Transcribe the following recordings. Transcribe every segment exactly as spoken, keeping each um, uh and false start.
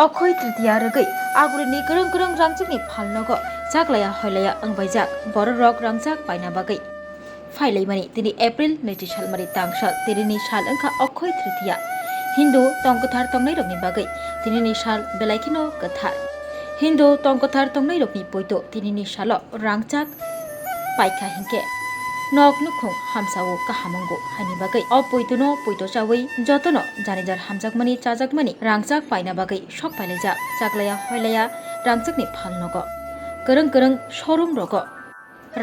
Okhoi Tritiya rwgwi Agulini kwrwng kwrwng rangchakni phalnogo chaklaiya hoilaiya wngbaijak bororok rangchak paina bagwi phailaimani tini April naichi salmari tangsa, tinini sal wngkha Okhoi Tritiya. Hindu tong kwthar tongnairokni bagwi tinini sal belai kheno kwthar. Hindu tong kwthar tongnairokni poito tinini salo rangchak paikha hinkhe nok nukhung hamsao kaham wngo, haini bagwi o poitono poito chawi jotono janijar hamjakmani chajakmani rangchak paina bagwi sok pailaijak. Chaklaiya hoilaiya rangchakni phalnogo kwrwng kwrwng showroom rogo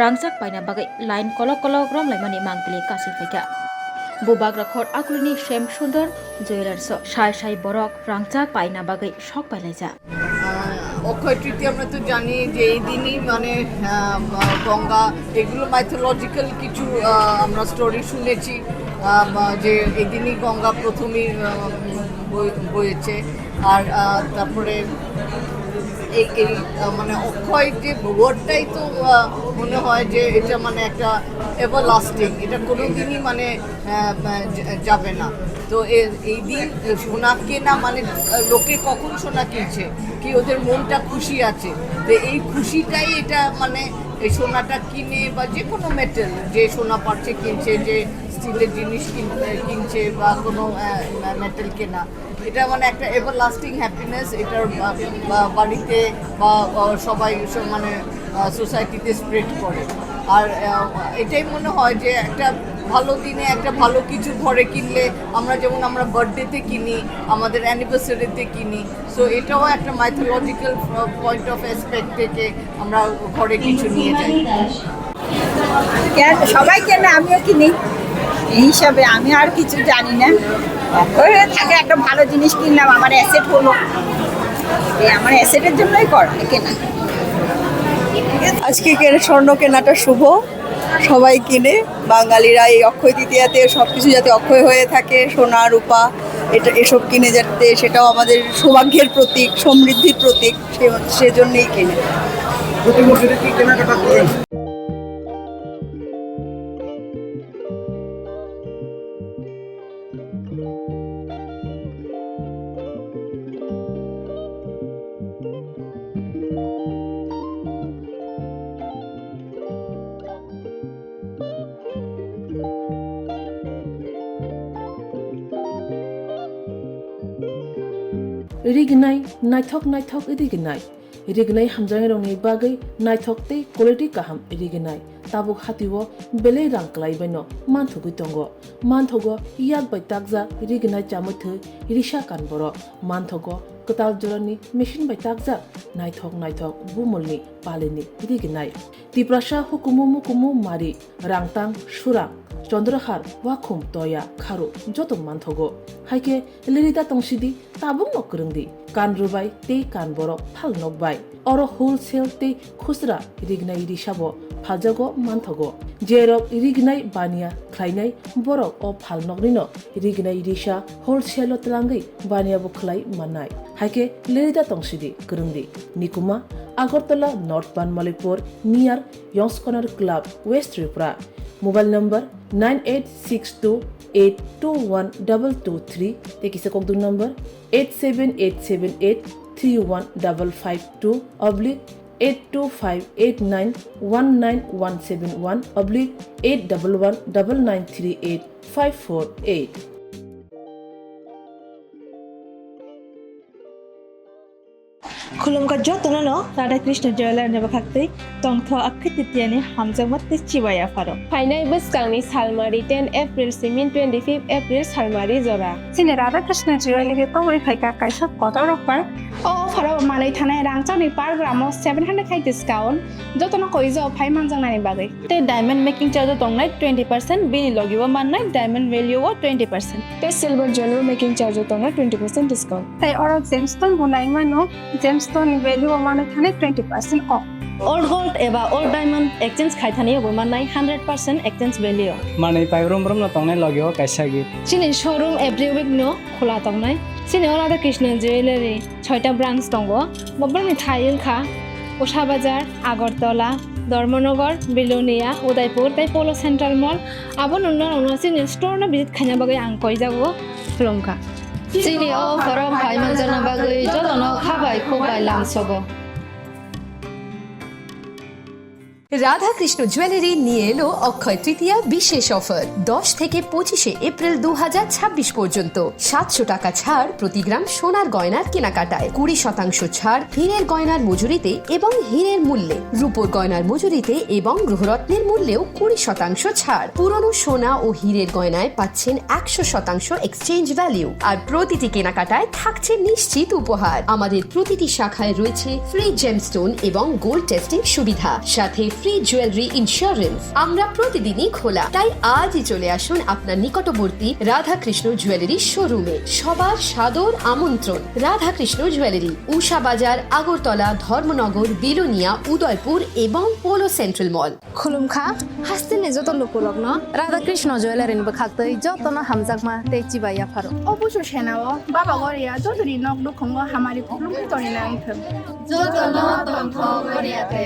rangchak paina bagwi line kolok kolok romlaimani mangpili kasui phaikha. Bubagra khor Agulini Shyam Sundar Jewellers o sai sai borok rangchak paina bagwi sok pailaijak. আহ, অক্ষয় তৃতীয়া আমরা তো জানি যে এই দিনই মানে, আহ, বা গঙ্গা, এগুলো মাইথোলজিক্যাল কিছু, আহ, আমরা স্টোরি শুনেছি, আহ, বা যে এই দিনই গঙ্গা প্রথমে, আহ, বয়ে-, বয়েছে। আর, আহ, তারপরে এই, এই, আহ, মানে অক্ষয় যে ওয়ার্ডটাই তো, আহ, মনে হয় যে এটা মানে একটা এভারলাস্টিং, এটা কোনোদিনই মানে, আহ, আহ, যা-, যাবে না। তো এ-, এই দিন সোনা কেনা মানে, আহ, লোকে কখন সোনা কিনছে, কি ওদের মনটা খুশি আছে, তো এই খুশিটাই এটা মানে এই সোনাটা কিনে বা যে কোনো মেটাল, যে সোনা পাচ্ছে কিনছে, যে স্টিলের জিনিস কিন-, কিনছে বা কোনো, আহ, মেটাল কেনা, এটা মানে একটা এভারলাস্টিং হ্যাপিনেস। এটার বা-, বা-, বাড়িতে বা, আহ, সবাই সব মানে, আহ, সোসাইটিতে স্প্রেড করে। আর, আহ, এটাই মনে হয় যে একটা ভালো দিনে একটা ভালো কিছু ঘরে কিনলে আমরা, যেমন আমরা বার্থডেতে কিনি, আমাদের অ্যানিভার্সারিতে কিনি, সো এটাও একটা মাইথোলজিক্যাল, আহ, পয়েন্ট অফ অ্যাসপেক্ট থেকে আমরা ঘরে কিছু নিয়ে যাই। কে-, সবাই কেনে, আমিও কিনি। এই হিসাবে আমি আর কিছু জানি না। অক্ষয় হয়ে থাকে, একটা ভালো জিনিস কিনলাম, আমার অ্যাসেট হলো, এই আমার অ্যাসেটের জন্যই করা কেনা। আজকে কেনা, স্বর্ণ কেনাটা শুভ, সবাই কিনে। বাঙালিরা এই অক্ষয় তৃতীয়াতে সবকিছু যাতে অক্ষয় হয়ে থাকে, সোনা রূপা, এটা, এসব কিনে যাতে, সেটাও আমাদের সৌভাগ্যের প্রতীক, সমৃদ্ধির প্রতীক, সে-, সেজন্যই কিনে। প্রতি বছরই কি কেনাকাটা করেন? Rignai, naithok naithok rignai. Rignai hamjaknairokni bagwi naithok tei quality kaham rignai. Tabuk hatio belai rang kwlaibaino manthogwi tongo. Manthogo yak bai takjak rignai chamwi thwi risa kan borok. Manthogo kwtal jorani machine bai takjak naithok naithok bumulni palini rignai. Tiprasa hukumu mukumu mari, rangtang, surang, chondrohar, wakhum, toya, kharu joto manthogo. Haikhe lerida tongsidi, tabukno kwrwngdi. Kan rwbai tei kan borok phal nokbai. Oro wholesale tei khusra rignai risabo phaljago manthogo. Jerok rignai baniya khlainai borok o phal noknino rignai risa wholesale o twlangwi baniya bo khlai mannai. Haikhe lerida tongsidi kwrwngdi. Nikuma, Agartala North Banmalipur near Yongs Corner Club, West Tripura. Mobile number nine eight six two eight two one double two three tei kisa kokduk number eight seven eight seven eight three one double five two oblique eight two five eight nine one nine one seven one oblique eight double one double nine three eight five four eight. Khulumkha jotono no Radha Krishna Jewelers ni bwkhaktwi tongtho Akhai Titiani hamjakma tei chibai yapharo. Phainai bwskangni salmari ten April simi twenty-fifth April salmari jora. Chini Radha Krishna Jewelers ni tongwi phaikha kaisa kotor offer. O offer o manwi thanai rangchakni per gram o seven hundred khai discount. Jotono koi jao phai manjaknani bagwi. Tei diamond making charge o tongnai twenty percent, bini logi o mannai diamond value o twenty percent. Tei silver jewelry making charge o tongnai twenty percent discount. Tei oro gemstone bo nai mano, gemstone ni value o mano thani twenty percent off. Old gold eba old diamond exchange khai thani bo mannai hundred percent exchange value. Manwi pai brum brum no tongnai logi o kaisa gift. Chini showroom every week no khula tongnai. Chini o Radha Krishna Jewelry. Soita branch tongo. Bobrokni thai wngkha Usha Bazar, Agartala, Dharmanagar, Belonia, Udaipur tei Polo Central Mall. Abo nungno rokno chini store no visit khaina bagwi ang koijago, khulumkha. Chini o borok hai manjakna bagwi jotono kha bai khuk bai lamsogo. Radhakrishna jewellery নিয়ে এলো অক্ষয় তৃতীয়া বিশেষ অফার। দশ থেকে পঁচিশে এপ্রিল দু হাজার ছাব্বিশ পর্যন্ত সাতশো টাকা ছাড় প্রতি গ্রাম সোনার গয়নার কেনাকাটায়, কুড়ি শতাংশ ছাড় হীরের গয়নার মজুরিতে এবং হীরের মূল্যে, রূপোর গয়নার মজুরিতে এবং গ্রহরত্নের মূল্যেও কুড়ি শতাংশ ছাড়। পুরনো সোনা ও হীরের গয়নায় পাচ্ছেন একশো শতাংশ এক্সচেঞ্জ ভ্যালু, আর প্রতিটি কেনাকাটায় থাকছে নিশ্চিত উপহার। আমাদের প্রতিটি শাখায় রয়েছে ফ্রি জেমস্টোন এবং গোল্ড টেস্টিং সুবিধা, সাথে ফ্রি জুয়েলারি ইন্স্যুরেন্স। আমরা প্রতিদিনই খোলা, তাই আজই চলে আসুন আপনার নিকটবর্তী রাধাকৃষ্ণ জুয়েলারি শোরুমে। সবার সাদর আমন্ত্রণ। রাধাকৃষ্ণ জুয়েলারি, উষা বাজার, আগরতলা, ধর্মনগর, বিলোনিয়া, উদয়পুর এবং পোলো সেন্ট্রাল মল। Khulumkha, hasteni joto lukurokno Radha Krishna Jewellery ni bwkhaktwi jotono hamjakma tei chibai yapharo. O busu senao Baba Goria jotoni nok nukhungo hamari khulumkhe tongwi nangthwng. Jotono tongthok Goria te.